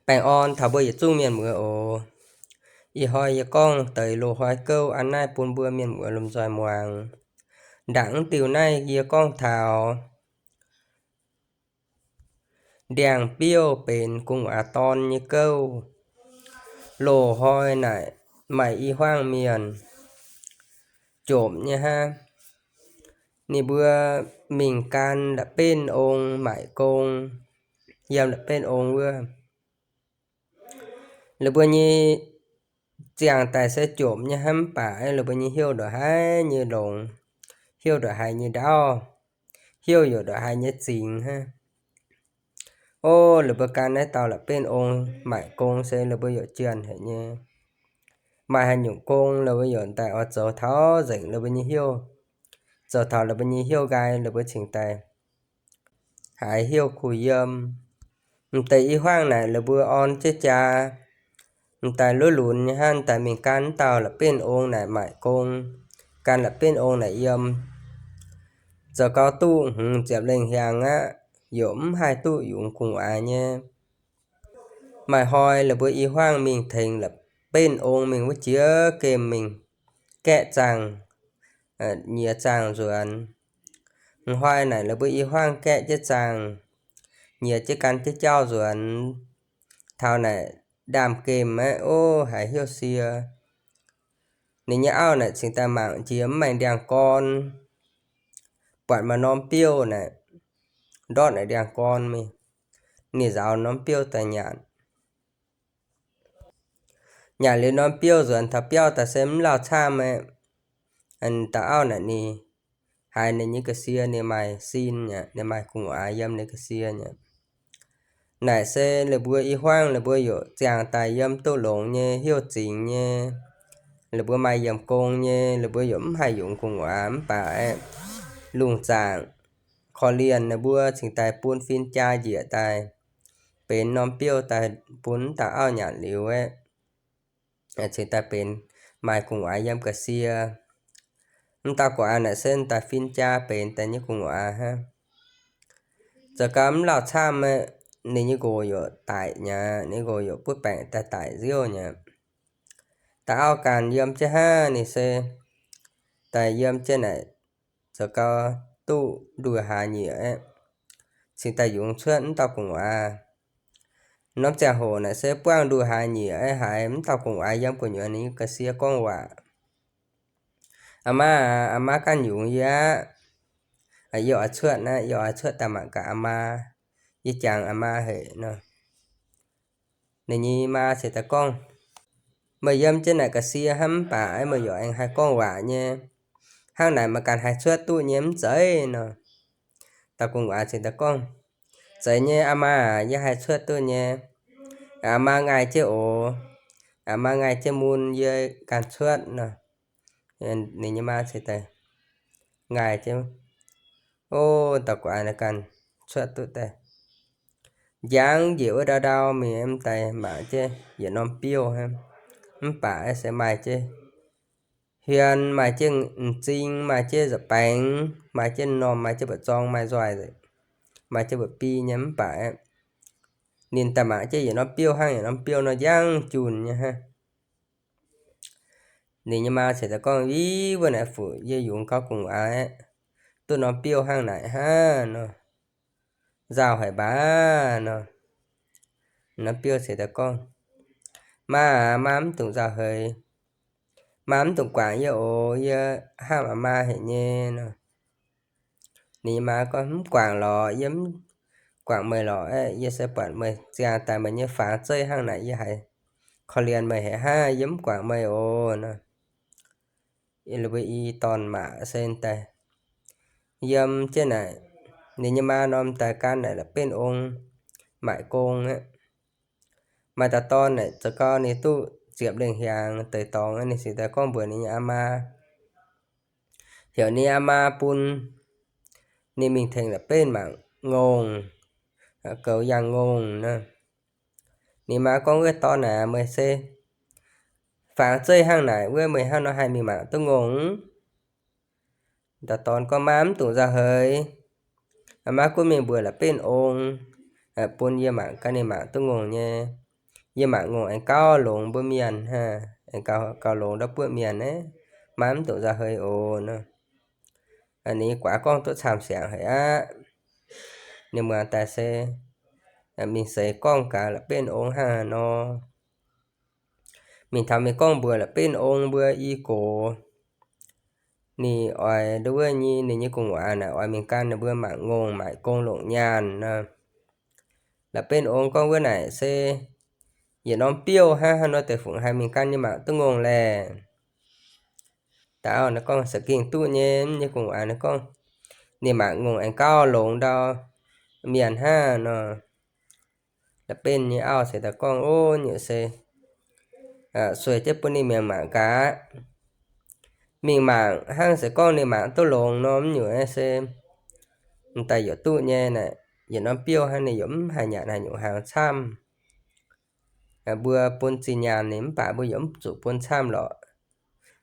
Baengh orn taux mbuo yietc zungv mienh muoz oc. Ih hnoi yie gorngv deix loz-hnoi gouv a'naaiv bun mbuo mienh muoz lomh nzoih muangx. Ndaangc mv diuh naaiv yie gorngv taux ndiangx-biouv benx gu'nguaaz dorn nyei gouv. Loz-hnoi naaic maaih i hmuangv mienh jomc nyei hnangv. Ninh mbuo mingh gan la'benv ong maaic gong, yiem la'benv ong wuov. La'buo nyei ziangh daaih se jomc nyei hnangv, mv baac la'buo nyei heuv ndongc haaix nyei longx, heuv ndongc haaix nyei ndaauv, heuv yaac ndongc haaix nyei zingx hnangv. O, la'buo gan naaiv dauh la'benv ong maaic gong se la'buo yaac jienh haic nyei. Maaih haaix nyungc gong la'buo yaac daaih oix zoux taux nzengc la'buo nyei heuv, zoux taux la'buo nyei heuv nqaai la'buo cingx daaih haiz heuv kuh yiem. M'deix i hmuangv naaic la'buo orn jienv jaa, m'daaih luov lunx nyei hnangv, m'daaih mingh gan m'dauh la'benv ong naaic maaic gong, gan la'benv ong naaic yiem. Zoux gau duqv hmz ziepc lengh hiaangx aqv, yaac mv haih duqv yungz gu'nguaaz nyei. Maaih hnoi la'buo i hmuangv mingh tengx la'benv ong mingh wuov jiex gemh mingh gaeqv zaangh, nyiex zaangh nzuonx. M'hnoi naaic la'buo i hmuangv gaeqv jienv zaangh, nyiex jienv gan jienv jauv nzuonx. Taux naaic ndaamv-gemh aqv, o, haiz heuv sie. Ninh nyei auv naaic cingx daaih mangc jiex mv maaih ndiangx-gorn, buatc maaih norm biouv naaic, ndortv naaic ndiangx-gorn mingh. Ninh nzaaux norm biouv daaih nyanc. Nyanc liuz norm biouv nzuonx taux biauv daaih se mv lauh camv aqv. Dauh auv naaic ninh haiz ninh nyei ga'sie ninh maaih sin aqv, ninh maaih gu'nguaaz yiem ninh ga'sie aqv. Naaic se la'buo i hmuangv la'buo yaac ziangh daaih yiem duqv longx nyei, heuv zingx nyei, la'buo maaih yiemc gong nyei, la'buo yaac mv haih yungz gu'nguaaz mv baac aeqv, lungh zaangc korv-lienh ninh mbuo cingx daaih bun fin-jaa njiec daaih benx norm biouv daaih bun m'dauh auv nyanc liuz aeqv, cingx daaih benx maaih gu'nguaaz yiem ga'sie. M'dauh gu'nguaaz naaic se m'daaih fin-jaa benx daaih nyei gu'nguaaz hnangv. Zoux gau mv lauh camv aqv, ninh nyei nqox yaac daic nyei, ninh nqox yaac butv baengc daaih daic nziouv nyei. Dauh auv ganh yiem jienv hnangv, ninh se daaih yiem jienv naaic zoux gau duqv nduih hlaax nyieqc aeqv, cingx daaih yungz cuotv m'dauh gu'nguaaz. Norm ziangh hoc naaic se buangv nduih hlaax nyieqc aeqv, haiz m'dauh gu'nguaaz yiem gu'nyuoz ninh nyei ga'sie gorngv waac, Aa maa aac, aa maa ganh yungz yie aqv. Yie oix cuotv aqv, yie oix cuotv daaih mangc gaax aa maa. Yie jangx aa maa haic nor. Ninh nyei maa cingx daaih gorngv, Meih yiem jienv naaic ga'sie hnangv mv baac meih yaac aengx haih gorngv waac nyei. Hnangv naaic meih ganh haih cuotv duqv nyei mv zeiz nor. Dauh gu'nguaaz cingx daaih gorngv, Zeiz nyei aa maa aac, yie haih cuotv duqv nyei. Aa maa ngaih jienv oc. Aa maa ngaih jienv mun yie ganh cuotv nor. Ninh nyei maa cingx daaih ngaih jienv. O, dauh gu'nguaaz naaic ganh cuotv duqv daaih. Njang njiec wuov ndau ndau mingh daaih mangc jienv yietc norm biouv hnangv. Mv baac se maaih jienv hmien, maaih jienv m'zing, maaih jienv nza'baengx, maaih jienv m'normh, maaih jienv mba'zorng, maaih nzoih, maaih jienv mba'bi nyei mv baac aeqv, ninh daaih mangc jienv yietc norm biouv hnangv, yietc norm biouv nor njang junh nyei hnangv. Ninh nyei maa cingx daaih gorngv, Ih, wuov naaic fuc yie yungz gau gu'nguaaz aeqv, duqv norm biouv hnangv naaic hnangv nor. Nzauh haic mbac nor. Norm biouv cingx daaih gorngv, Maa aac, maa mv dungx nzauh heix. Maa mv dungx guangc yie oc. Yie hnamv aa maa haic nyei nor. Ninh nyei maa gorngv, Mv guangc lorqc. Yie mv guangc meih lorqc aeqv. Yie se buatc meih ziangh daaih meih nyei fangx zeiv hnangv naaic, yie haiz korv-lienh meih haic hnangv. Yie mv guangc meih oc nor. Yie la'buo i dorn-maac se daaih yiem jienv naaic, ninh nyei maa norm daaih gan naaic la'benv ong maaic gong aeqv. Maaih dauh dorn naaic zoux gau ninh duqv ziepc lengh hiaangx deix dorngx, ninh cingx daaih gorngv mbuox ninh nyei aa maa, heuc ninh aa maa bun ninh mingh tengx la'benv mangc ngongh, goux yangh ngongh nor. Ninh maa gorngv, Wuov dorn aac, meih se fangx zeiv hnangv naaic, wuov meih hnangv nor haih mingh mangc duqv ngongh? Dauh dorn gorngv, Maa mv dungx nzauh heix. Aa maa gunv mingh mbuox la'benv ong bun yie mangc gaax ninh mangc duqv ngongh nyei. yie mangc ngongh aengx gauh longx mbuo mienh, aengx gauh, gauh longx ndau buoqv mienh naaiv, maiv mv duqv nzauh heix oc nor. Ninh nyei guaax gorngv duqv camv siangx haic aqv. Ninh muangx daaih se mingh seix gorngv gaax la'benv ong hnangv nor. Mingh taux mingh gorngv mbuox la'benv ong mbuo i gox, ninh oix nduov wuov nyei, ninh nyei gu'nguaaz naaic oix mingh gan ninh mbuo mangc ngongh maaic gong longc nyaanh nor. La'benv ong gorngv wuov naaic se yietc norm biouv hnangv, hnangv nor deix fungc haih mingh gan nyei mangc duqv ngongh laeh. Dauh auv naaic gorngv, se gengh duqv nyei. Mv nyei gu'nguaaz naaic gorngv, ninh mangc ngongh aengx gauh longx ndau mienh hnangv nor. La'benv nyei auv se daaih gorngv, o, nyungc se sueih jienv bun ninh mingh mangc gaax. Mingh mangc hnangv se gorngv ninh mangc duqv longx nor, mv nyungc se m'daaih yaac duqv nyei naaic. Yietc norm biouv hnangv, ninh yaac mv haih nyanc haaix nyungc hnaangx camv. Mbuo bun zinh nyaanh ninh mv baac mbuo yaac mv zuqc bun camv lorqc.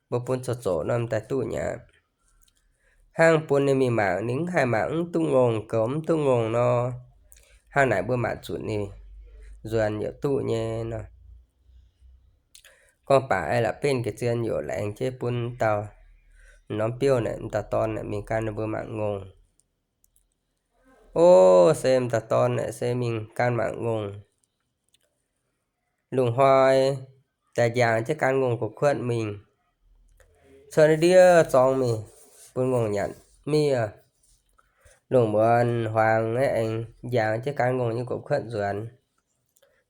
Mbuo bun zoqc zoqc norm daaih duqv nyei aqv. Hnangv bun ninh mingh mangc, ninh mv haih mangc mv duqv ngongh, goux mv duqv ngongh nor, hnangv naaic mbuo maaic zuqc ninh nzuonx yaac duqv nyei nor. Gorngv baac aeqv, la'benv ga'zien yaac laengz jienv bun dauh norm biouv naaic, dauh dorn naaic mingh gan ninh mbuo mangc ngongh. O, se m'dauh dorn naaic se mingh gan mangc ngongh. Lungh hnoi daaih njang jienv gan ngongh gu'kuotv mingh, cuotv ndiev zorng mingh bun ngongh nyanc miev. Lungh muonz huaang aengx njang jienv gan ngongh nyei gu'kuotv nzuonx.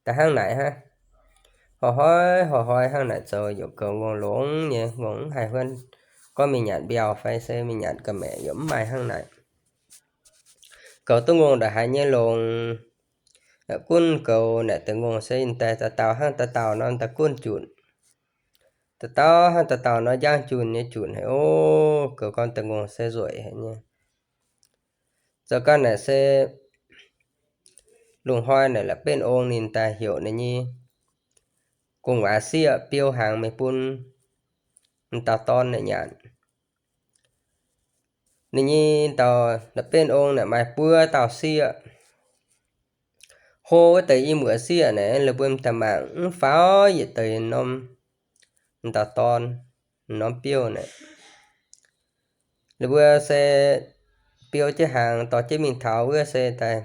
Da'hnangv naaic hnangv, hnoi-hnoi hnoi-hnoi hnangv naaic zoux yaac goux ngongh longx nyei, ngongh mv haih huotv gorngv mingh nyanc mbiauh fai se mingh nyanc ga'maeqc yaac mv maaih hnangv naaic. Goux duqv ngongh ndongc haaix nyei longx, gunv goux naaic deix ngongh se daaih dauh dauh hnangv dauh dauh nor daaih gunv junc. Dauh dauh hnangv dauh dauh nor njang junc nyei junc haic oc. Goux gorngv deix ngongh se nzueic haic nyei. Zoux gau naaic se lungh hnoi naaic la'benv ong ninh daaih heuc ninh nyei gu'nguaaz sieqv biou hnaangx mingh bun m'dauh dorn naaic nyanc. Ninh nyei dauh la'benv ong naaic maaih buo dauh sieqv. Hlo wuov deix i muoc sieqv naaic, la'buo m'daaih mangc mv faaux yietc deix norm m'dauh dorn, norm biouv naaic. La'buo se biou jienv hnaangx dorh jienv mingh taux wuov se daaih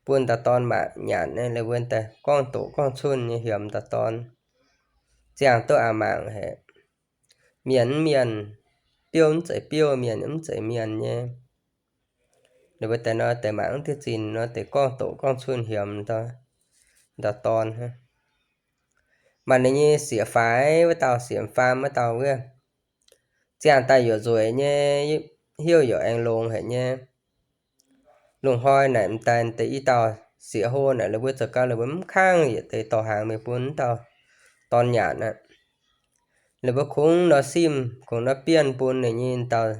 bun dauh dorn mangc nyanc naaic, la'buo daaih gorngv doqc gorngv cunh nyei hiemx dauh dorn. Ziangh duqv aqc mangc haic. Mienh mv mienh, biouv mv zeiz biouv, mienh mv zeiz mienh nyei. Ninh mbuo daaih nor deix mangc mv diuh zinh nor deix gorngv doqc gorngv cunh hiemx dauh dorn hnangv. Maaih ninh nyei sieqv-faix wuov dauh, sieqv-faam wuov dauh wuov, ziangh daaih yaac nzueic nyei, heuc yaac aengx longx haic nyei. Lungh hnoi naaic m'daaih deix i dauh sieqv hlo naaic, la'buo zoux gau la'buo mv kangv yietc deix dorh hnaangx mingh bun wuov dauh dorn nyanc aqv. La'buo kungx nor simv, kungx nor bienh bun ninh nyei dauh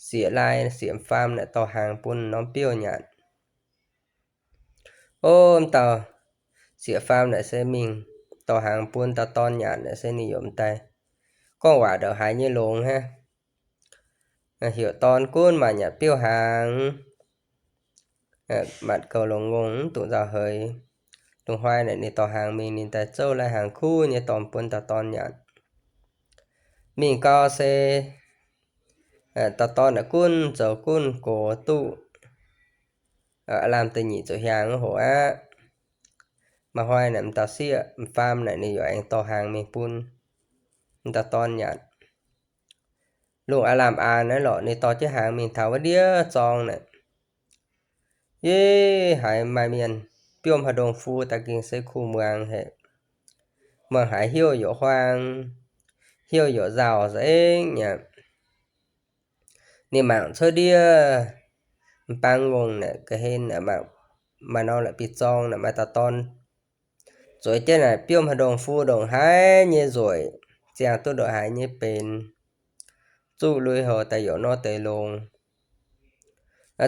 sieqv-laai sieqv-faam naaic dorh hnaangx bun norm biouv nyanc. O, m'dauh sieqv-faam naaic se mingh dorh hnaangx bun dauh dorn nyanc naaic se ninh yaac m'daaih gorngv waac ndongc haaix nyei longx hnangv. Heuc dorn gunv maaic nyanc biouv hnaangx, matc goux longc ngongh mv duqv nzauh heix. Lungh hnoi naaic ninh dorh hnaangx mingh, ninh daaih zouv lai-hnaangx kuv nyei dorh bun dauh dorn nyanc. Mingh gau se dauh dorn naaic gunv zoux gunv gox duqv aav lamh da'nyeic zuqc hiaangx hoc aqv. Maaih hnoi naaic m'dauh sieqv m'faam naaic ninh yaac aengx dorh hnaangx mingh bun m'dauh dorn nyanc. Lungh aav lamh aanx naaiv lorqc, ninh dorh jienv hnaangx mingh taux wuov ndiev zorng naaic, yie haiz maaih mienh biomv haaix ndongh fu daaih gengh se kuh muangx haic. Muangx haiz heuc yaac huaang, heuc yaac nzauh nzengc aqv. Ninh mangc cuotv ndiev m'bang ngongh naaic ga'hlen naaic mangc, maaih norm la'bieiv-zorng naaic maaih dauh dorn zueiz jienv naaic biomv haaix ndongh fu ndongc haaix nyei nzueic, ziangh duqv ndongc haaix nyei benx, zuqv lui-houx daaih yaac nor deix longx.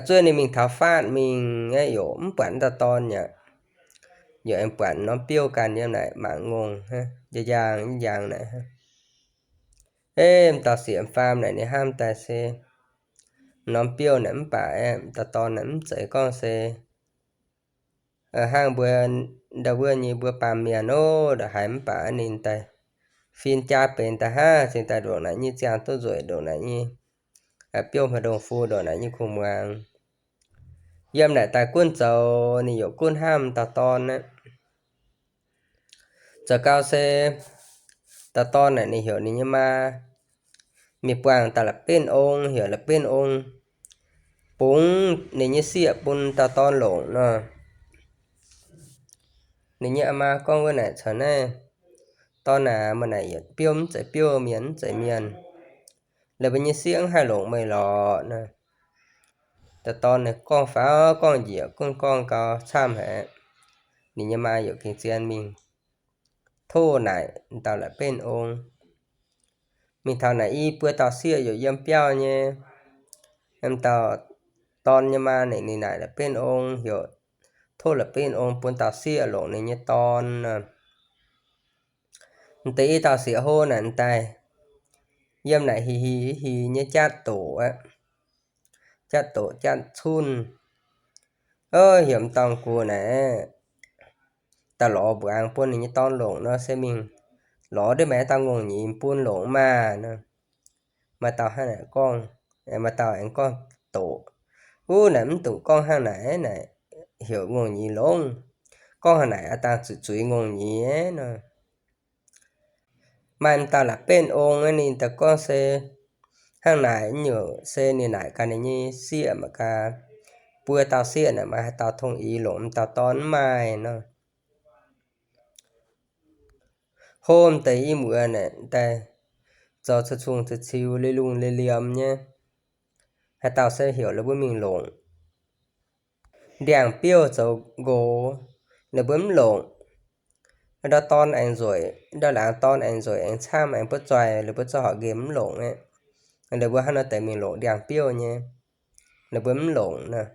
Zuov ninh mingh taux faatv mingh aeqv, yaac mv buatc dauh dorn aqv. Yaac aengx buatc norm biouv ganh yiem naaic mangc ngongh, njang njang naaic. Ei, m'dauh sieqv m'faam naaic ninh hnamv daaih se norm biouv naaic mv baac aeqv, dauh dorn naaic mv zeiz gorngv se hnangv mbuo ndau wuov nyei mbuo baamh mienh ov, ndongc haaix mv baac ninh daaih fin jaa benx daaih hnangv, cingx daaih ndongc naaic nyei ziangh duqv nzueic, ndongc naaic nyei biouv hmei ndongh fu, ndongc naaic nyei kuh muangx. Yiem naaic daaih gunv zoux, ninh yaac gunv hnamv dauh dorn aqv. Zoux gau se dauh dorn naaic ninh heuc ninh nyei maa mingh buangh dauh la'benv ong, heuc la'benv ong bungx ninh nyei sieqv bun dauh dorn longc nor. Ninh nyei maa gorngv wuov naaic caux naaiv, Dorn aac, meih naaic yietc biouv mv zeiz biouv, mienh mv zeiz mienh. Laaix mbuo nyei sieqv mv haih longc meih lorqc nor. Dauh dorn ninh gorngv faaux gorngv njiec, gunv gorngv gau camv haic. Ninh nyei maa yaac gengh zien mingh tov naaic dauh la'benv ong. Mingh taux naaic i buo dauh sieqv yaac yiem biauv nyei. Yiem dauh dorn nyei maa ninh, ninh naaic la'benv ong, heuc tov la'benv ong bun dauh sieqv longc ninh nyei dorn nor. M'deix i dauh sieqv hlo naaic daaih, yiem naaic hih hih hih nyei jatv doqc aqv. Jatv doqc jatv cunh. Ov, heuc m'dauh gux naaic daaih lorz mbuangz bun ninh nyei dorn longc nor, se mingh lorz ndiev maaih dauh ngongh nyiex bun longc maah nor. Maaih dauh hnangv naaic gorngv, maaih dauh aengx gorngv doqc, Uv, naaic mv dungx gorngv hnangv naaic, naaic heuc ngongh nyiex longc. Gorngv hnangv naaic aqv, dangh zuqc zuiz ngongh nyiex nor. Maaih m'dauh la'benv ong aqv, ninh daaih gorngv se hnangv naaic, nyungc se ninh naaic gaax ninh nyei sieqv mangc gaax, buo dauh sieqv naaic maaih haaix dauh tong-eix longc m'dauh dorn mv maaih nor. Hlo m'deix i muoz naaic daaih zoux cun-cun ziux-ziux, li-lungh li-liemh nyei. Haaix dauh se heuc la'buo mingh longc ndiangx-biouv zoux nqox, la'buo mv longc. Ndau dorn aengx nzueic, ndau laangz dorn aengx nzueic, aengx camv, aengx butv zoih, la'buo zungv horpc nqemh mv longc aqv. La'buo hnangv nor deix mingh longc ndiangx-biouv nyei, la'buo mv longc nor.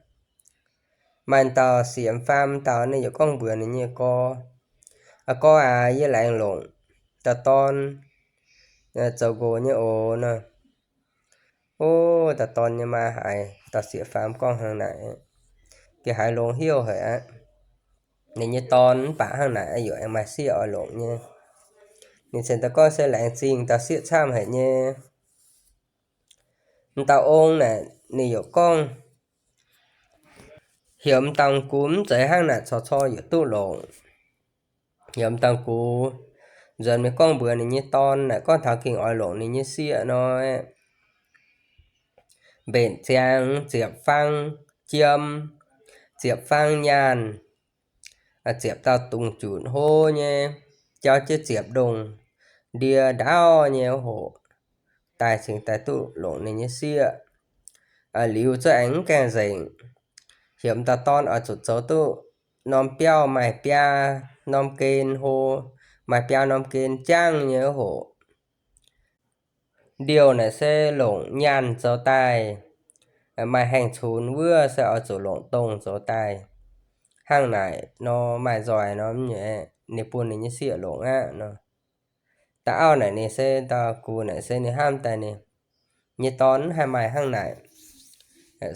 Maaih dauh sieqv m'faam dauh ninh yaac gorngv mbuox ninh nyei gorx, Aa, gorx aac, yie laengz longc dauh dorn zoux nqox nyei oc nor. Ov, dauh dorn nyei maa haiz dauh sieqv faam gorngv hnangv naaic, gengh haiz longx hnyouv haic aqv. Ninh nyei dorn mv baac hnangv naaic yaac aengx maaih sieqv oix longc nyei. Ninh cingx daaih gorngv se laengz zingh dauh sieqv camv haic nyei. M'dauh ong naaic ninh yaac gorngv, heuc m'dauh gux mv zeiz hnangv naaic corc corc yaac duqv longc. Heuc m'dauh gux nzuonx mingh gorngv mbuox ninh nyei dorn naaic, gorngv taux gengh oix longc ninh nyei sieqv nor, mbenc ziangx ziepc fang jiem, ziepc fang nyaanh, ziepc dauh dungz junc hlo nyei, jauv jienv ziepc ndongh ndie ndaauv nyei hoc daaih cingx daaih duqv longc ninh nyei sieqv. Liuz zungv aengx mv gaengh nzengc, heuc m'dauh dorn oix zuqc zoux duqv norm biauv maaih biaa norm gen hlo, maaih biaa norm gen jangv nyei hoc. Ndiouh naaic se longc nyaanh zoux daaih, maaih haengh cunx wuov se oix zuqc longc dongh zoux daaih. Hnangv naaic nor maaih nzoih nor, ninh bun ninh nyei sieqv longc aqv nor. Dauh auv naaic ninh se, dauh gux naaic se ninh hnamv daaih ninh nyei dorn mv haih maaih hnangv naaic,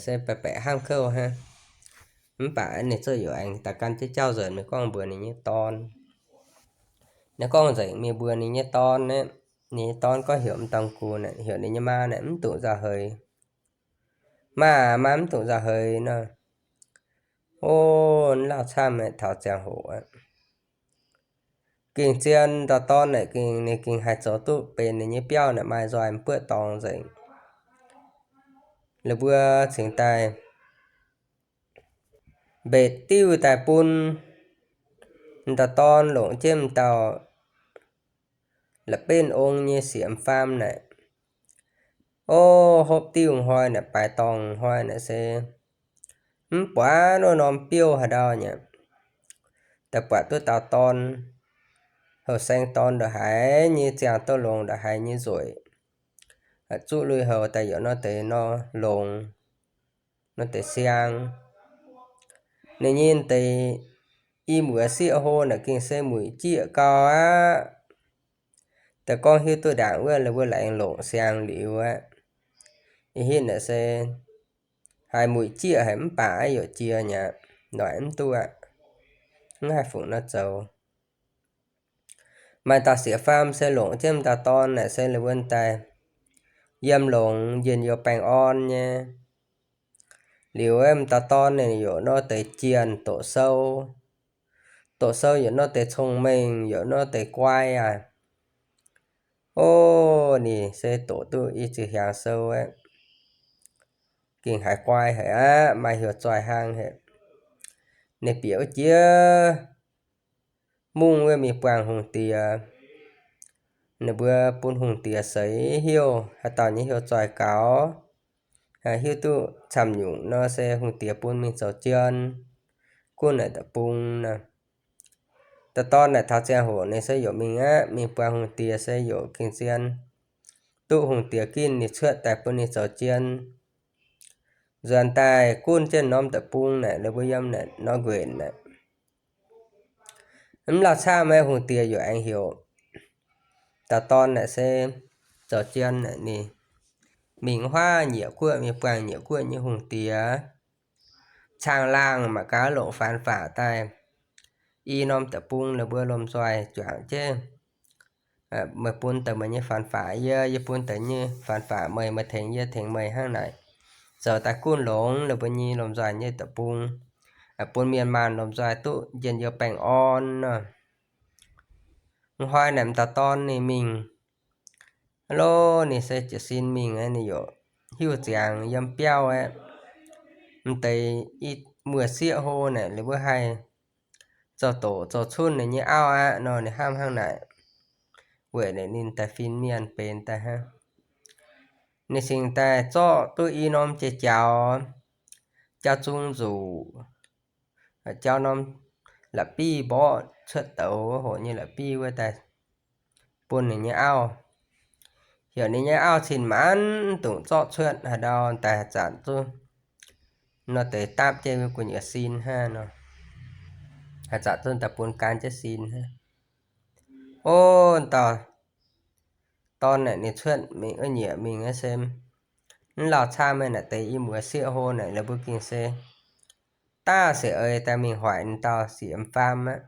se baeqc baeqc hnamv kouv hnangv. Mv baac ninh zungv yaac aengx daaih gan jienv jauv nzuonx mingh gorngv mbuox ninh nyei dorn. Ninh gorngv nzengc mingh mbuox ninh nyei dorn aeqv, ninh nyei dorn gorngv heuc m'dauh gux naaic, heuc ninh nyei maa naaic mv dungx nzauh heix. Maa aac, maa mv dungx nzauh heix nor. Ov, lauh camv taux ziangh hoc aqv. Gengh zien dauh dorn naaic gengh, ninh gengh haih zoux duqv benx ninh nyei biauv naaic maaih nzoih m'buoqv dorngx nzengc. Laaix mbuo cingx daaih mbetc diuv daaih bun dauh dorn longc jienv m'dauh la'benv ong nyei sieqv m'faam naaic. Ov, hopv diuv hnoi naaic, baaix dorngh hnoi naaic se mv buatc wuov norm biouv haaix ndau nyei. Daaih buatc duqv dauh dorn, houh saeng dorn ndongc haaix nyei ziangh duqv longx, ndongc haaix nyei nzueic, zuqv lui-houx daaih yaac nor deix nor longx, nor deix siang. Ninh nyei deix i muoz sieqv hlo naaic gengh se muic jieqv gau aqv. Daaih gorngv hiuv duqv ndaangc wuov, laaix mbuo laengz longc siang liuz aqv, ih hitv naaic se haiz muic jieqv haic mv baac yaac jiex nyei aqv, noic mv duqv aqv. mv haih fungc nor zoux. Maaih dauh sieqv-faam se longc jienv m'dauh dorn naaic se ninh mbuo daaih yiem longx, njien-youh baengh orn nyei. Liuz m'dauh dorn naaic yaac nor deix jienh doqc sou, doqc sou yaac nor deix cong-mengh, yaac nor deix guai aqv. O, ninh se doqc duqv i ziqc hiaangx sou aeqv, gengh haiz guai haic aqv, maaih heuc zoih hnangv haic. Ninh bieqc wuov jiex mungv wuov mingh buangh hungh diex. Ninh mbuo bun hungh diex seix heuc haaix dauh nyei heuc zoih gaux, hiuv duqv camv nyungc nor se hungh diex bun mingh zoux jien gunv naaic deic-bung nor. Dauh dorn naaic taux ziangh hoc ninh se yaac mingh aqv, mingh buangh hungh diex se yaac gengh zien duqv hungh diex ginv ninh cuotv daaih bun ninh zoux jien. Nzuonx daaih gunv jienv norm deic-bung naaic, ninh mbuo yiem naaic norm nquenc naaic. Mv lauh camv hungh diex yaac aengx heuc dauh dorn naaic se zoux jien naaic ninh mingh huaav nyieqc guoqv, mingh buangh nyieqc guoqv nyei hungh diex caangh laangh mangc gaax longc fanx faqv daaih. I norm deic-bung ninh mbuo lomh nzoih juangc jienv, meih bun deix meih nyei fanx faqv yie, yie bun deix nyei fanx faqv meih, meih tengx yie, tengx meih hnangv naaic, zoux daaih gunv longx ninh mbuo nyei lomh nzoih nyei deic-bung, bun mienh maanh lomh nzoih duqv njien-youh baengh orn nor. M'hnoi naaic m'dauh dorn ninh mingh, aa lov, ninh se jiez sin mingh, ninh yaac hiuv ziangx yiem biauv aeqv, m'deix i muoz-sieqv hlo naaic ninh mbuo haih zoux doqc zoux cunv ninh nyei auv aqv nor, ninh hnamv hnangv naaic. Weic naaic ninh daaih fin-mienh benx daaih hnangv. Ninh cingx daaih zorqv duqv i norm jai-jaux, jauv zung nzuqc, jauv norm la'bieiv mborqv cuotv douz hoc nyei la'bieiv wuov daaih bun ninh nyei auv. Heuc ninh nyei auv cin maanc dungc zorqv cuotv haaix ndau daaih haaix zanc zungv nor deix dapv jienv gu'nyuoz sin hnangv nor, haaix zanc zungv daaih bun gan jienv sin hnangv. O, dauh dorn naaic ninh cuotv mingh wuov nyieqc mingh wuov se mv lauh camv meih naaic deix i muoz-sieqv hlo naaic ninh mbuo gengh se daav se eix daaih mingh hoic ninh dauh sieqv m'faam aqv.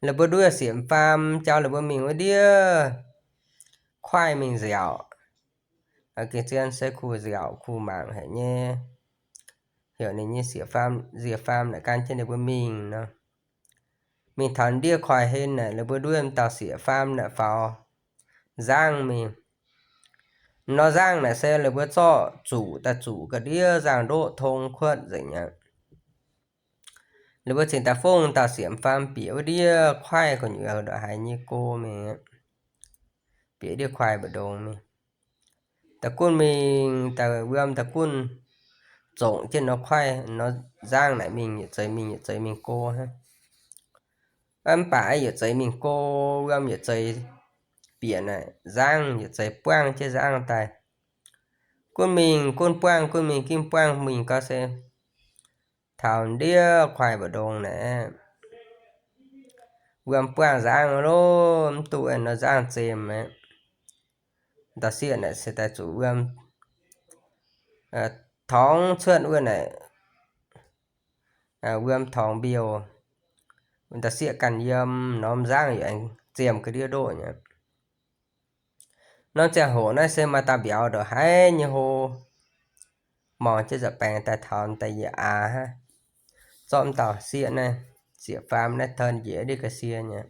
Ninh mbuo nduov sieqv m'faam jauv ninh mbuo mingh wuov ndiev kuaaiv mingh nziaauc. Gengh zien se kuh nziaauc kuh mangc haic nyei. Heuc ninh nyei sieqv-faam, sieqv-faam naaic gan jienv ninh mbuo mingh nor. Mingh taux ndiev koiv-hlen naaic, ninh mbuo nduov m'dauh sieqv-faam naaic faaux nzangv mingh. Nor nzangv naaic se ninh mbuo zorqv zuqc daaih zuqc ga'ndiev nzangv-ndoqv tong kuotv nzengc aqv. Ninh mbuo cingx daaih fongv dauh sieqv m'faam bieqc wuov ndiev kuaaiv gu'nyuoz ndongc haaix nyei go mingh, bieqc ndiev kuaaiv mbu'ndongx mingh. Daaih gunv mingh, daaih wuom daaih gunv zongc jienv nor kuaaiv nor nzangv naaic mingh yietc zeix mingh yietc zeix mingh go hnangv. Mv baac yietc zeix mingh go, wuom yietc zeix bieqc naaic nzangv yietc zeix buangv jienv nzangv daaih. Gunv mingh gunv buangv, gunv mingh gunv buangv mingh gau se taux ndiev kuaaiv mbu'ndongx naaic, wuom buangv nzangv loh, mv duqv nor nzangv zemh aqv. Dauh sieqv naaic se daaih zuqc wuom torngx cuotv wuov naaic, wuom torngx mbiouh. Dauh sieqv ganh yiem norm nzangv yaac aengx ziemh ga'ndiev ndoqv nyei. Norm ziangh hoc naaiv se maaih dauh mbiauz ndongc haaix nyei hlo, mangc jienv nza'baengx daaih taux daaih yietc aax hnangv, zorqv m'dauh sieqv naaiv, sieqv-faam naaiv teu njiec ndiev ga'sie nyei.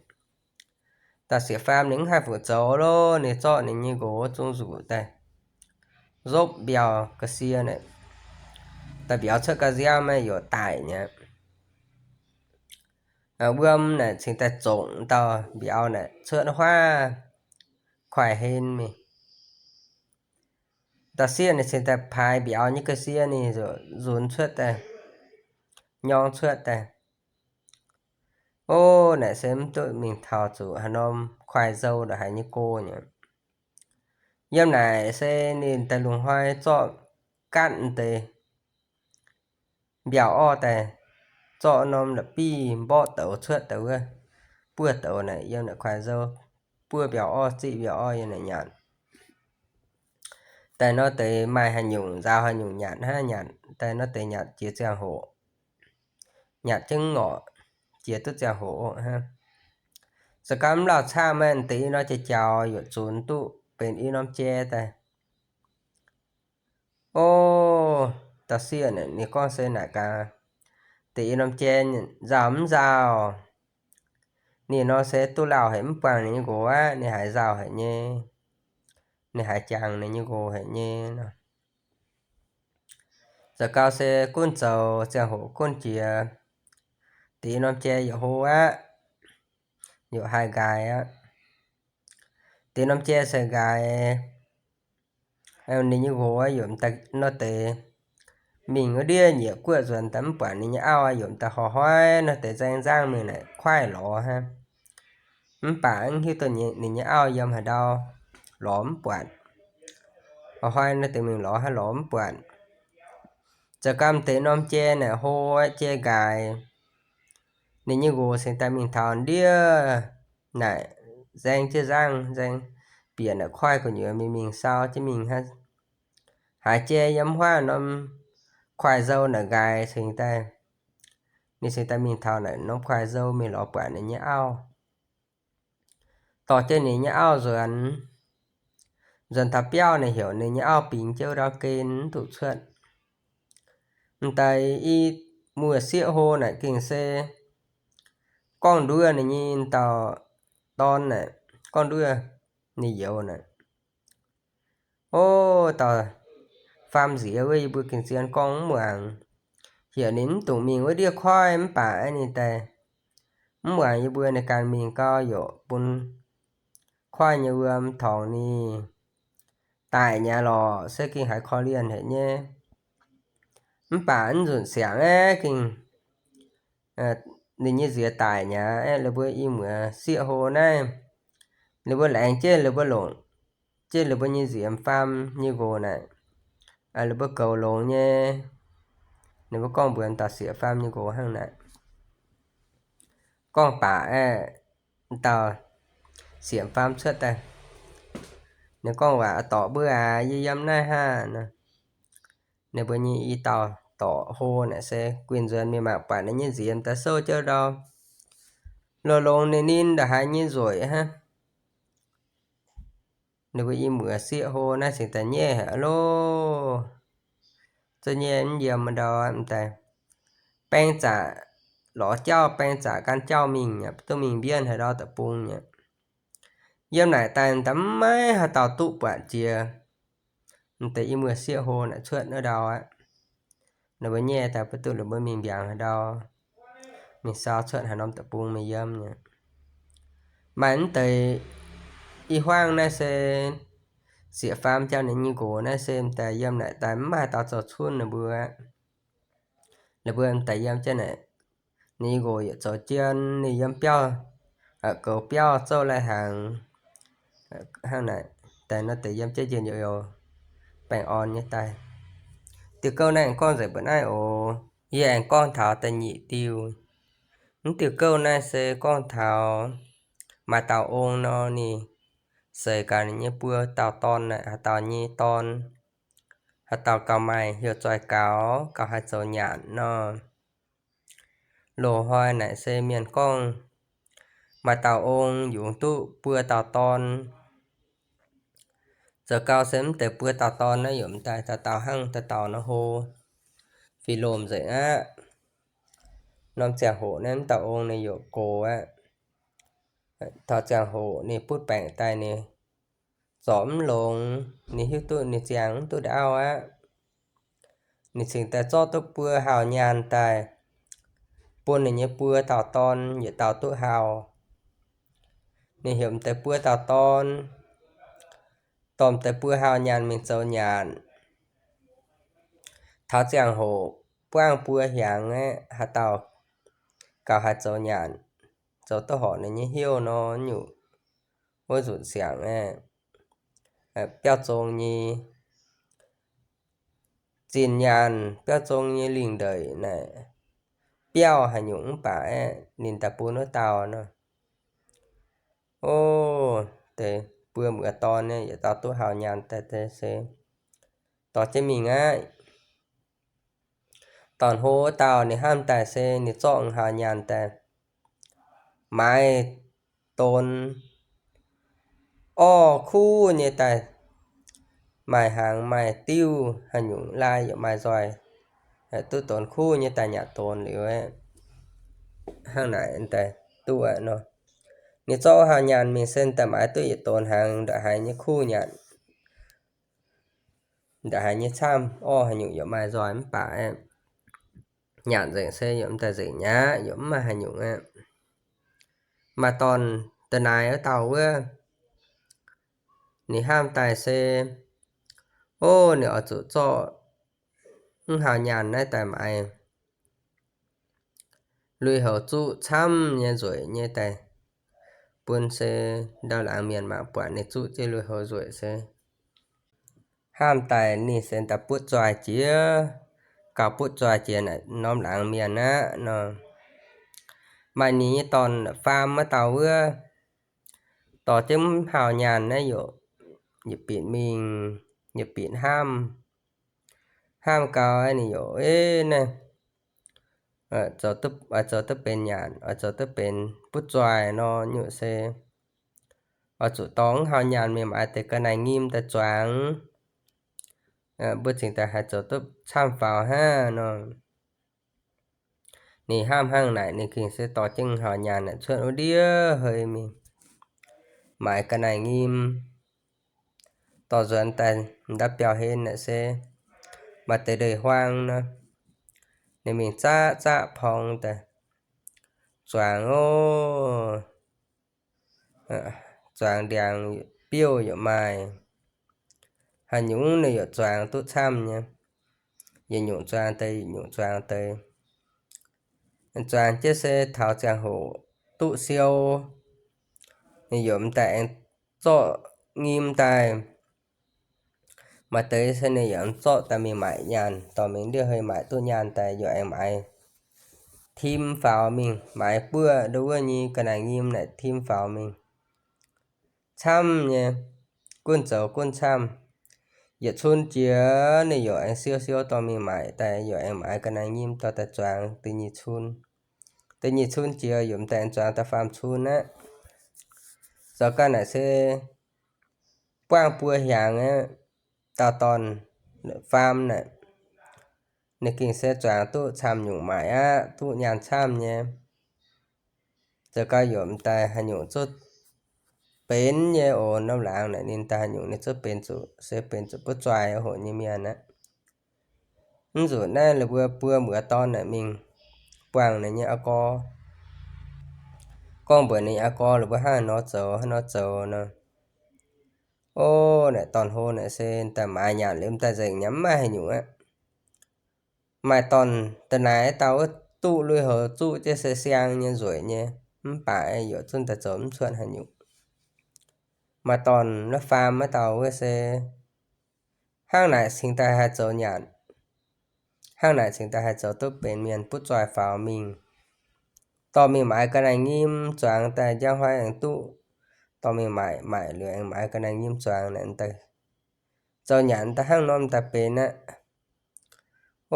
Dauh sieqv-faam ninh mv haih fu'zoux loh, ninh zorqv ninh nyei nqox zung nzuqc daaih nzopv mbiauh ga'sie naaic, dauh mbiauz cuotv ga'nziaamv yaac daic nyei. Wuom naaic cingx daaih zongc dauh mbiauz naaic cuotv huaav kuaaiv hlen mingh. Dauh sieqv ninh cingx daaih paaix mbiauz nyei ga'sie ninh nzunx cuotv daaih, nyorng cuotv daaih. O, naaic se mv duqv mingh taux zuqc haaix norm kuaaiv nzou ndongc haaix nyei go nyei. Yiem naaic se ninh daaih lungh hnoi zorqv gaatv deix mbiauh orv daaih, zorqv norm la'bieiv mborqv douz cuotv daaih wuov, buov douz naaic yiem naaic kuaaiv nzou, buov mbiauh orv, ziqv mbiauh orv yiem naaic nyanc. Daaih nor deix maaih haaix nyungc nzaaux haaix nyungc nyanc hnangv, nyanc daaih nor deix nyanc jiex ziangh hoc, nyanc jienv ngorc. jiex duqv ziangh hoc hnangv. Zoux gau mv lauh camv, maaih deix i norm jai jaux yaac zunx duqv benx i norm jai daaih. O, dauh sieqv naaic ninh gorngv se naaic gaax, deix i norm jai nzauh mv nzauh? Ninh nor se duqv lauh haic mv buangh ninh nyei nqox aqv, ninh haiz nzauh haic nyei, ninh haiz jangx ninh nyei nqox haic nyei nor. Zoux gau se gunv zoux ziangh hoc gunv jiex, deix i norm jai yaac hlo aqv, yaac haih nqaaix aqv. Deix norm jai se nqaaix, ninh nyei nqox yaac daaih nor deix mingh wuov ndiev nyiec guoqv nzuonx daaih mv buatc ninh nyei auv, yaac daaih horh hoiv nor deix nzaeng nzangv mingh naaic kuaaiv lorz hnangv. Mv baac mv hiuv duqv ninh nyei auv yiem haaix ndau, lorz mv buatc. Horh hoiv nor deix mingh lorz hnangv, lorz mv buatc. Zoux gau deix norm jai naaic hlo aqv, jai nqaaix. Ninh nyei nqox cingx daaih mingh taux ndiev naaic nzaeng jienv nzangv, nzaeng bieqc naaic kuaaiv gu'nyuoz mingh mingh sau jienv mingh hnangv. Haiz jai yiem huaav norm kuaaiv nzou naaic nqaaix cingx daaih, ninh cingx daaih mingh taux naaic norm kuaaiv nzou mingh lorz buatc ninh nyei auv. Dorh jienv ninh nyei auv nzuonx, nzuonx taux biauv naaic heuc ninh nyei auv bingx jienv ndau gen mv duqv cuotv. M'daaih i muoz-sieqv hlo naaic gengh se gorngv nduov ninh nyei dauh dorn naaic, gorngv nduov ninh youz naaic. O, dauh faam nziex wuov yie mbuo gengh zien gorngv mv muangx, heuc ninh mv dungx mingh wuov ndiev koiv mv baac aeqv, ninh daaih mv muangx yie mbuo, ninh ganh mingh gau yaac bun koiv nyei wuom torngx ninh daic nyei lorqc, se gengh haiz korv-lienh haic nyei. Mv baac mv nzunc siangx aeqv, gengh ninh nyei nziex daic nyei aeqv, ninh mbuo i muoz-sieqv hlo naaiv, ninh mbuo laengz jienv, ninh mbuo longc jienv ninh mbuo nyei nziex faam nyei nqox naaic, ninh mbuo goux longx nyei. Ninh mbuo gorngv mbuox dauh sieqv-faam nyei nqox hnangv naaic. Gorngv baac aeqv, dauh sieqv-faam cuotv daaih, ninh gorngv waac, Dorc mbuo aac, yie yiem naaiv hnangv nor. Ninh mbuo nyei i dauh dorc hlo naaic se guinh nzuonx mingh mangc buatc ninh nyei nziex m'daaih souv jienv ndau, longx-longx ninh ninh ndongc haaix nyei nzueic hnangv. Ninh mbuo i muoz-sieqv hlo naaiv cingx daaih nyaiv haic loh. Zuov nyaiv mv yiem ndau m'daaih, baeng zaqc lorz jauv, baeng zaqc gan jauv mingh, duqv mingh mbienv haaix ndau deic-bung nyei. Yiem naaic daaih m'daaih mv maaih haaix dauh duqv buatc jiex m'daaih i muoz-sieqv hlo naaic cuotv wuov ndau aqv. Ninh mbuo nyaiv daaih mv duqv, ninh mbuo mingh mbiaangx haaix ndau, mingh sau cuotv haaix norm deic-bung mingh yiem nyei. Maaih mv deix i huaang naaiv se sieqv-faam jangx ninh nyei nqox naaiv se m'daaih yiem naaic daaih mv maaih haaix dauh zoux cunv ninh mbuo. Ninh mbuo m'daaih yiem jienv naaic, ninh nyei nqox yietc zoux jien, ninh yiem biauv, goux biauv zouv lai-hnaangx hnangv naaic, daaih nor deix yiem jienv njien-youh baengh orn nyei daaih. Diuh gouv naaiv aengx gorngv nzengc mbuo naaiv oc. Yie aengx gorngv taux da'nyeic diuh. Mv diuh gouv naaiv se gorngv taux maaih dauh ong nor, ninh seix gaax ninh nyei buo dauh dorn naaic, haaix dauh nyei dorn, haaix dauh gauh maaih heuc zoih gaux, gauh haih zoux nyanc nor. Loz-hnoi naaic se mienh gorngv maaih dauh ong yungz duqv buo dauh dorn. Zoux gau se mv deix buo dauh dorn naaiv yaac m'daaih dauh dauh hnangv dauh dauh nor hlo, fih lomh nzengc aqv. Norm ziangh hoc naaiv mv dauh ong ninh yaac gox aqv. Taux ziangh hoc ninh butv baengc daaih ninh zorc mv longx, ninh hiuv duqv ninh ziangh mv duqv ndau auv aqv. Ninh cingx daaih zorqv duqv buo hauz nyaanh daaih bun ninh nyei buo dauh dorn yietc dauh duqv hauz. Ninh heuc m'deix buo dauh dorn, dorh m'deix buo hauz nyaanh mingh zoux nyanc. Taux ziangh hoc buangv buo hiaangx aeqv, haaix dauh gauh haih zoux nyanc, zoux duqv horpc ninh nyei hnyouv nor, nyungc wuov nzunc siangx aeqv, biauv zong nyei zinh nyaanh, biauv zong nyei lingh ndeic naaic, biauv haaix nyungc mv baac aeqv, ninh daaih bun wuov dauh nor. O, deix buo muoz dorn nyei yietc dauh duqv hauz nyaanh daaih deix se dorh jienv mingh aqv. Dorn-hlo wuov dauh ninh hnamv daaih se ninh zorqv hauz nyaanh daaih maaiz donx orv kuv nyei daaih, maaih hnaangx maaih diuv haaix nyungc lai yaac maaih nzoih, duqv donx kuv nyei daaih nyanc donx liuz, hnangv naaic daaih duqv aqv nor. Ninh zorqv hauh nyaanh mingh se daaih maaiz duqv yietc donx hnaangx ndongc haaix nyei kuv nyanc, ndongc haaix nyei camv, orv haaix nyungc yaac maaih nzoih mv baac nyanc nzengc se yaac mv daaih nzengc nyei aqv, yaac mv maaih haaix nyungc aqv. Maaih dorn da'naaiv wuov dauh wuov, ninh hnamv daaih se, o, ninh oix zuqc zorqv mv hauh nyaanh naaiv daaih maaiz lui-houx zuqv camv nyei nzueic nyei daaih bun se ndau laangz mienh mangc buatc ninh zuqv jienv lui-houx nzueic se hnamv daaih ninh se daaih butv nzoih jiex, gauh butv nzoih jiex naaic norm laangz mienh aqv nor. Maaih ninh nyei dorn faam wuov dauh wuov, dorh jienv mv hauh nyaanh naaiv yaac, yaac bieqc mingh, yaac bieqc hnamv. Hnamv gau ninh yaac, e, naaiv zoux duqv, oix zoux duqv benx nyanc, oix zoux duqv benx butv nzoih nor nyungc se oix zuqc dorh mv hauh nyaanh mingh maaiz deix ga'naaiv nyim daaih zuangx, mbuo cingx daaih haih zoux duqv camv faaux hnangv nor. Ninh hnamv hnangv naaic, ninh gengh se dorh jienv mv hauh nyaanh naaic cuotv wuov ndiev hei mingh maaiz ga'naaiv nyim. Dorh nzuonx daaih nda'biauh hlen naaic se maaih deix ndeic-huaang nor, ninh mingh zaqv zaqv porng daaih zuangx oc. Zuangx ndiangx biouv yaac maaih, haaix nyungc ninh yaac zuangx duqv camv nyei. Yietc nyungc zuangx deix, yietc nyungc zuangx deix. Zuangx jienv se taux ziangh hoc duqv siou, ninh yaac m'daaih aengx zorqv nyim daaih. Maaih deix se ninh yaac zorqv daaih mingh maaic nyaanh, dorh mingh ndiev hei maaic duqv nyaanh daaih yaac aengx maaiz tim faaux mingh, maaiz buoqv ndo wuov nyei ga'naaiv nyim naaic tim faaux mingh. Camv nyei, gunv zoux gunv camv. Yietc cun jiex ninh yaac aengx siou siou dorh mingh maaic daaih yaac aengx maaiz ga'naaiv nyim dorh daaih zuangx da'nyeic cun. Da'nyeic cun jiex yaac m'daaih aengx zuangx da'faam cun aqv. Zoux gau naaic se buangv buo hnyangx aqv, dauh dorn faam naaic, ninh gengh se zuangx duqv camv nyungc maaic aqv, duqv nyaanh camv nyei. Zoux gau yaac m'daaih haaix nyungc zungv benx nyei oc. Norm laangz naaic ninh daaih haaix nyungc ninh zungv benx zuqc, se benx zuqc butv zuaih hoc nyei mienh aqv. Mv nzunc naaiv la'buo buo muoz dorn naaic mingh buangh ninh nyei aa gorx, gorngv mbuox ninh aa gorx la'buo hnangv haaix nor zoux, hnangv haaix nor zoux nor. O, naaic dorn-hlo naaic se daaih maaiz nyanc liuz m'daaih nzengc nyei, mv maaih haaix nyungc aqv. Maaih dorn da'naaiv dauh wuov duqv lui-houx zuqv jienv se siang nyei nzueic nyei, mv baac yaac zungv daaih zoux mv cuotv haaix nyungc. Maaih dorn wuov faam wuov dauh wuov se hnangv naaic cingx daaih haih zoux nyanc, hnangv naaic cingx daaih haih zoux duqv benx mienh butv zuaih faaux mingh. Dorh mingh maaiz ga'naaiv nyim zuangx daaih njang hnoi aengx duqv dorh mingh maaic, maaic liuz aengx maaiz ga'naaiv nyim zuangx naaic daaih zoux nyanc daaih hnangv norm daaih benx aqv.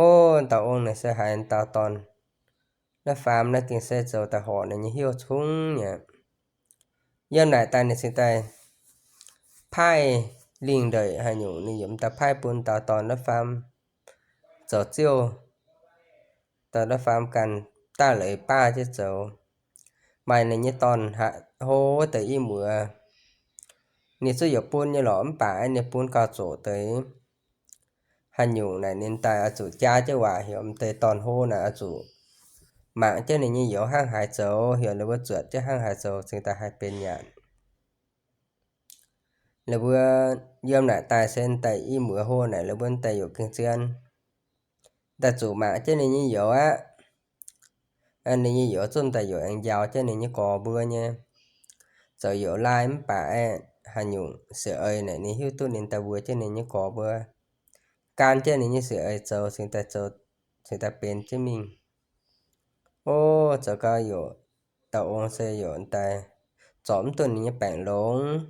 O, dauh ong naaic se haiz dauh dorn wuov faam naaiv gengh se zoux daaih horpc ninh nyei hnyouv cungv nyei. Yiem naaic daaih ninh cingx daaih paaiv lingh ndeic haaix nyungc ninh yaac m'daaih paaiv bun dauh dorn wuov faam zoux ziouv. Dauh wuov faam ganh daaih leiz baav jienv zoux. Maaih ninh nyei dorn-hlo wuov deix i muoz, ninh zungv yaac bun nyei lorqc, mv baac ninh bun gauh zoqc deix. Haaix nyungc naaic ninh daaih oix zuqc jaa jienv waac heuc m'deix dorn-hlo naaic oix zuqc mangc jienv ninh nyei youz hnangv haaix zoux, heuc ninh mbuo zuotc jienv hnangv haaix zoux cingx daaih haih benx nyanc. Ninh mbuo yiem naaic daaih se daaih i muoz hlo naaic ninh mbuo daaih yaac gengh zien daaih zuqc mangc jienv ninh nyei youz aqv. Ninh nyei youz zungv daaih yaac aengx njaaux jienv ninh nyei gorx mbuo nyei. Zoux youz laai mv baac aeqv, haaix nyungc siec eix naaic ninh hiuv duqv ninh daaih mbuox jienv ninh nyei gorx mbuo, gan jienv ninh nyei siec eix zoux cingx daaih zoux, cingx daaih benx jienv mingh. O, zoux gau yaac dauh ong se yaac daaih zorc mv duqv ninh nyei baengc longx.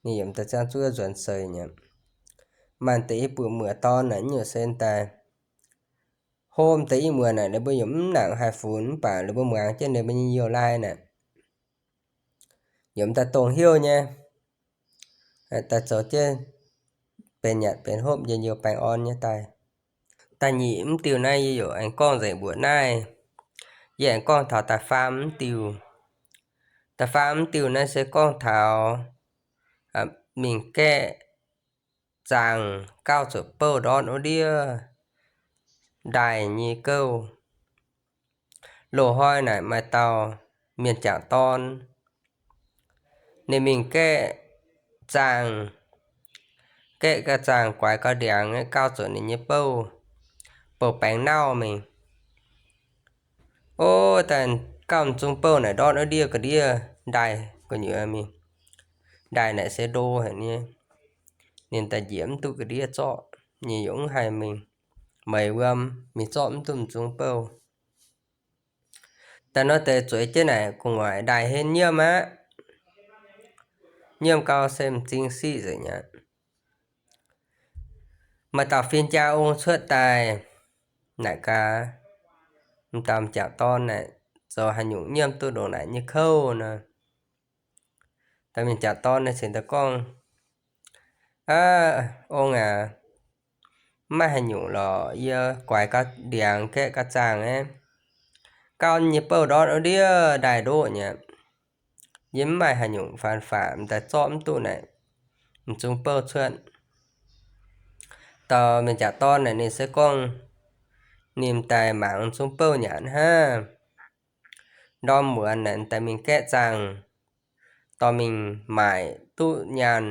Ninh yaac m'daaih ziangh zuov nzuonx seix nyei. Maaih deix i buoz muoz dorn naaic nyungc se daaih hopv deix i muonz naaic ninh mbuo yaac mv nangc haih funx, mv baac ninh mbuo muangx jienv ninh mbuo nyei youh laai naaic, yaac m'daaih dongh hnyouv nyei, daaih zoux jienv benx nyanc benx hopv njien-youh baengh orn nyei daaih. Da'nyeic mv diuh naaiv yie yaac aengx gorngv nzengc mbuoqc naaiv. Yie aengx gorngv taux da'faam mv diuh. Da'faam mv diuh naaiv se gorngv taux mingh gaeqv zaangh gauh zuqc bouh ndortv wuov ndiev ndaaih nyei gouv. Loz-hnoi naaic maaih dauh mienh jangc dorn, ninh mingh gaeqv zaangh, gaeqv gauh zaangh guaix gauh ndiangx gauh zuqc ninh nyei bouh, bouh baengx nauv mingh. O, daaih gauh m'zung bouh naaic ndortv wuov ndiev ga'ndiev ndaaih gu'nyuoz mingh. Ndaaih naaic se ndo haic nyei. Ninh daaih njiec mv duqv ga'ndiev zorqv, ninh yaac mv haih mingh meix wuom mingh zorqv mv duqv m'zung bouh. Daaih nor deix zueiz jienv naaic gu'nguaaic ndaaih henv nyiemv aqv. Nyiemv gau se m'zing siqv nzengc aqv. Maaih dauh fin-jaa ong cuotv daaih naaic gaax, m'daaih m'jangc dorn naaic zoux haaix nyungc nyiemv duqv ndongc naaic nyei kouv nor. Daaih mingh jangc dorn naaic cingx daaih gorngv, Aav, ong aac, mv maaih haaix nyungc lorqc. Yie guaix gauh ndiangx gaeqv gauh zaangh aqv, gauh nyei bouh ndortv wuov ndiev ndaaih ndoqv nyei. Yie mv maaih haaix nyungc faan faqc m'daaih zorqv mv duqv naaic m'zung bouh cuotv. Dauh mienh jangc dorn naaic ninh se gorngv ninh m'daaih mangc m'zung bouh nyanc hnangv. Ndorm muonz naaic m'daaih mingh gaeqv zaangh, dorh mingh maaic duqv nyaanh,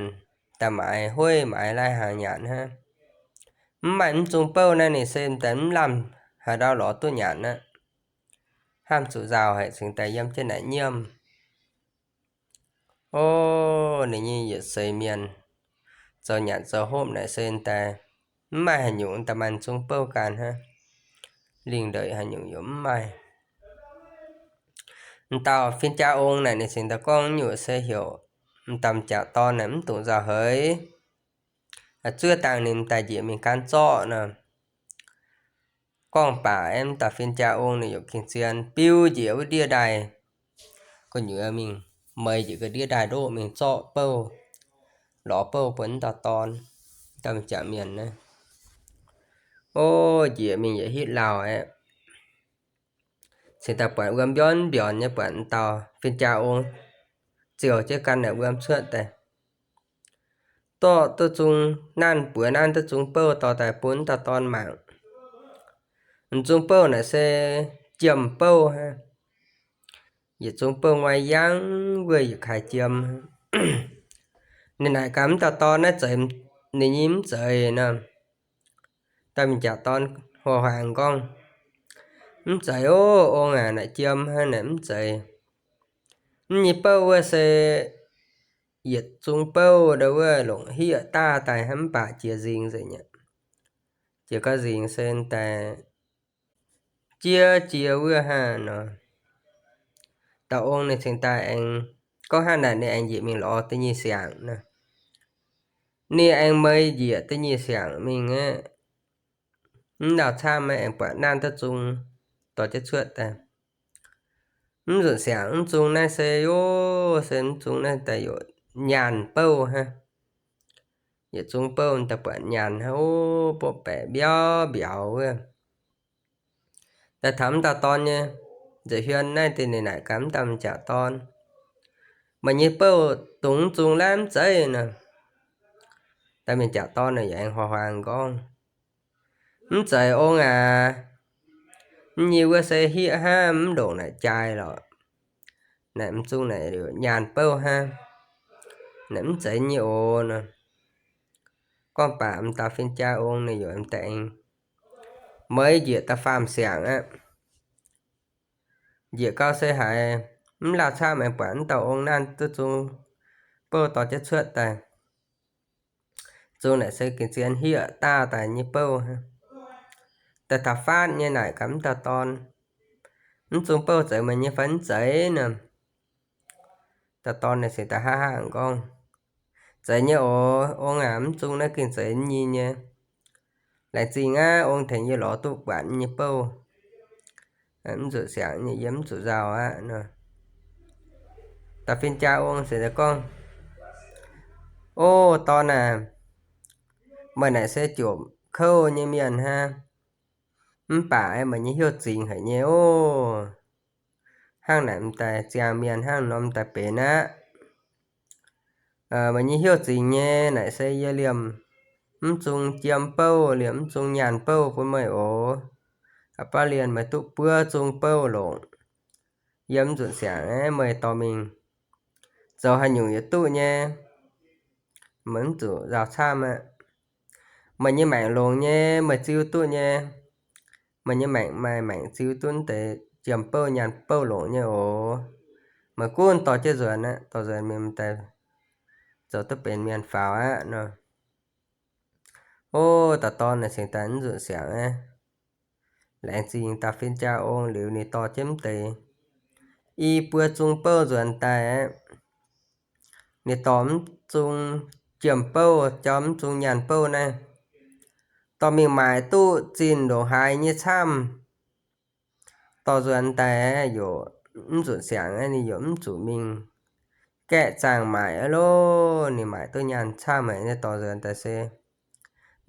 daaih maaiz hueiv maaiz lai-hnaangx nyanc hnangv. Mv maaih m'zung bouh naaiv ninh se m'daaih mv lamh haaix ndau lorz duqv nyanc aqv. Hnamv zuqc nzauh haic cingx daaih yiem jienv naaic nyiemv. O, ninh nyei yietc seix mienh zoux nyanc zoux hopv naaic se daaih mv maaih haaix nyungc daaih maaih m'zung bouh ganh hnangv. Lingh ndeic haaix nyungc yaac mv maaih. M'dauh fin-jaa ong naaic ninh cingx daaih gorngv nyungc se heuc m'daaih m'jangc dorn naaic mv dungx nzauh haic. Zuov dangh ninh m'daaih njiec mingh gan zorqv nor. Gorngv baac m'daaih fin-jaa ong ninh yaac gengh zien biu njiec wuov ndiev ndaaih gu'nyuoz mingh, meix njiec ga'ndiev ndaaih ndoqv mingh zorqv bouh, lorz bouh bun m'dauh dorn, m'daaih m'jangc mienh naaiv. O, njiec mingh yietc hitv lauh aeqv, cingx daaih buatc wuom mbiorn mbiorn nyei, buatc m'dauh fin-jaa ong ziouc jienv gan naaic wuom cuotv daaih, dorh duqv zung naanv, buoz naanv duqv zung bouh dorh daaih bun m'dauh dorn mangc. M'zung bouh naaic se jiem bouh hnangv. Yietc zung bouh nguaih yangv wuov yietc kaaix jiem. Ninh naaic gaax m'dauh dorn naaiv zeiz ninh nyei mv zeiz nor. Dauh mienh jangc dorn huaax huaax gorngv, Mv zeiz ov, ong aac, naaic jiem hnangv naaic mv zeiz. Mv nyei bouh wuov se yietc zung bouh ndau wuov longc hieqv daav daaih hnangv, mv baac jiex nzingx nzengc aqv. Jiex gauh nzingx se daaih jiex jiex wuov hnangv nor. Dauh ong ninh cingx daaih aengx gorngv hnangv naaic ninh aengx njiec mingh lorz da'nyeic siangx nor. Ninh aengx meix njiec da'nyeic siangx mingh aqv. Mv lauh camv aengx buatc naanv duqv zung dorh jienv cuotv daaih. Mv nzunc siangx mv zung naaiv se, o, se mv zung naaiv daaih yaac nyaanh bouh hnangv. Yietc zung bouh daaih buatc nyaanh hnangv, o, bopv baeqc mbiauv mbiauz wuov. Daaih taux m'dauh dorn nyei nza'hmien naaiv deix, ninh naaic gaax m'dauh m'jangc dorn, Meih nyei bouh dungx mv zung laaiv mv zeiz nor? Dauh mienh jangc dorn naaic yaac aengx huaax huaax gorngv, Mv zeiz ong aac. Mv nyei wuov se hieqv hnangv, mv ndongc naaic jai lorqc. Naaic mv zung naaic nyaanh bouh hnangv. Naaic mv zeiz nyei oc nor. Gorngv baac m'dauh fin-jaa ong ninh yaac m'daaih aengx meix njiec da'faam siangx aqv. Njiec gau se haiz mv lauh camv aengx buatc m'dauh ong naanv duqv zung bouh dorh jienv cuotv daaih. Zung naaic se gengh zien hieqv daav daaih nyei bouh hnangv. Daaih taux faatv nyei naaic gaax m'dauh dorn, Mv zung bouh zeiz meih nyei fai mv zeiz nor? Dauh dorn naaic cingx daaih haav haav gorngv, Zeiz nyei oc, ong aac, mv zung naaiv gengh zeiz nyei nyei. Laengz zingh aqv, ong tengx yie lorz duqv buatc nyei bouh. Mv zuqc siangx nyei, yie mv zuqc nzauh aqv nor. Dauh fin-jaa ong se gorngv, O dorn aac, meih naaic se jomc kouv nyei mienh hnangv. Mv baac meih nyei hnyouv zingx haic nyei oc. Hnangv naaic m'daaih ziangh mienh hnangv nor m'daaih benx aqv. Meih nyei hnyouv zingx nyei naaic se yie liemh mv zung jiem bouh, liemh mv zung nyaanh bouh bun meih oc. A'bauv lienh meih duqv buo zung bouh longc. Yie mv zuqc siangx aqv, meih dorh mingh zoux haaix nyungc yietc duqv nyei. Meih mv zuqc nzauh camv aqv. Meih nyei maengc longx nyei, meih ziu duqv nyei. Meih nyei maengc maaih maengc ziu duqv deix jiem bouh nyaanh bouh longc nyei oc. Meih gunv dorh jienv nzuonx aqv, dorh nzuonx mingh daaih zoux duqv benx mienh faaux aqv nor. O, dauh dorn naaic cingx daaih mv nzunc siangx aqv. Laengz zingh dauh fin-jaa ong liuz ninh dorh jienv mv deix i buo zung bouh nzuonx daaih aqv. Ninh dorh mv zung jiem bouh jauv mv zung nyaanh bouh naaiv dorh mingh maaic duqv zinh ndongc haaix nyei camv. Dorh nzuonx daaih yaac mv nzunc siangx aqv, ninh yaac mv zuqc mingh gaeqv zaangh maaic aqv loh. Ninh maaic duqv nyaanh camv haic, ninh dorh nzuonx daaih se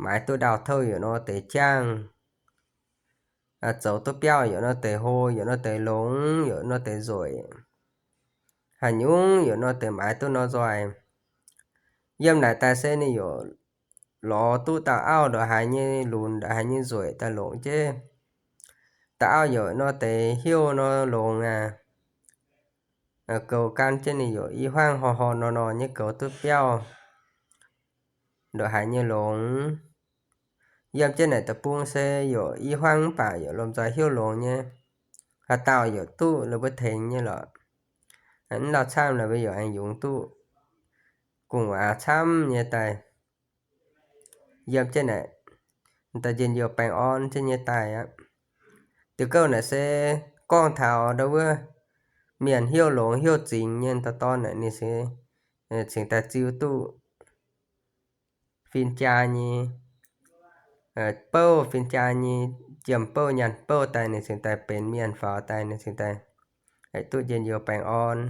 maaiz duqv ndau touv yaac nor deix jangv, zoux duqv biauv yaac nor deix hlo, yaac nor deix longx, yaac nor deix nzueic. Haaix nyungc yaac nor deix maaiz duqv nor nzoih. Yiem naaic daaih se ninh yaac lorz duqv dauh auv ndongc haaix nyei lunx, ndongc haaix nyei nzueic daaih longc jienv. Dauh auv yaac nor deix hnyouv nor longx aqv. Goux gan jienv ninh yaac i hmuangv hor hor nor nor nyei goux duqv biauv ndongc haaix nyei longx. Yiem jienv naaic deic-bung se yaac i hmuangv mv baac yaac lomh nzoih hnyouv longx nyei. Haaix dauh yaac duqv la'buo tengx nyei lorqc. Mv lauh camv la'buo yaac aengx yungz duqv gu'nguaaz camv nyei daaih. Yiem jienv naaic daaih njien-youh baengh orn jienv nyei daaih aqv. Diuh gouv naaic se gorngv taux ndau wuov mienh hnyouv longx hnyouv zingx nyei dauh dorn naaic ninh se cingx daaih ziu duqv fin-jaa nyei bouh, fin-jaa nyei jiem bouh nyaanh bouh daaih, ninh cingx daaih benx mienh faaux daaih, ninh cingx daaih haih duqv njien-youh baengh orn.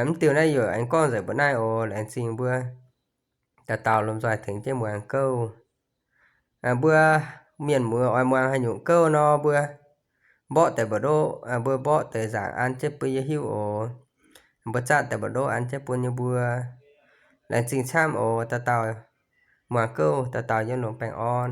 Mv diuh naaiv yaac aengx gorngv nzengc mbuo naaiv oc. Laengz zingh mbuo dauh dauh lomh nzoih tengx jienv muangx gouv. Mbuo mienh muoz oix muangx haaix nyungc gouv nor, mbuo mborqv deix mbu'ndongx, mbuo mborqv deix nzaangc an jienv bun yie hiuv oc. Mbuo zatv deix mbu'ndongx an jienv bun yie mbuo. Laengz zingh camv oc. Dauh dauh muangx gouv, dauh dauh yiem longx baengh orn.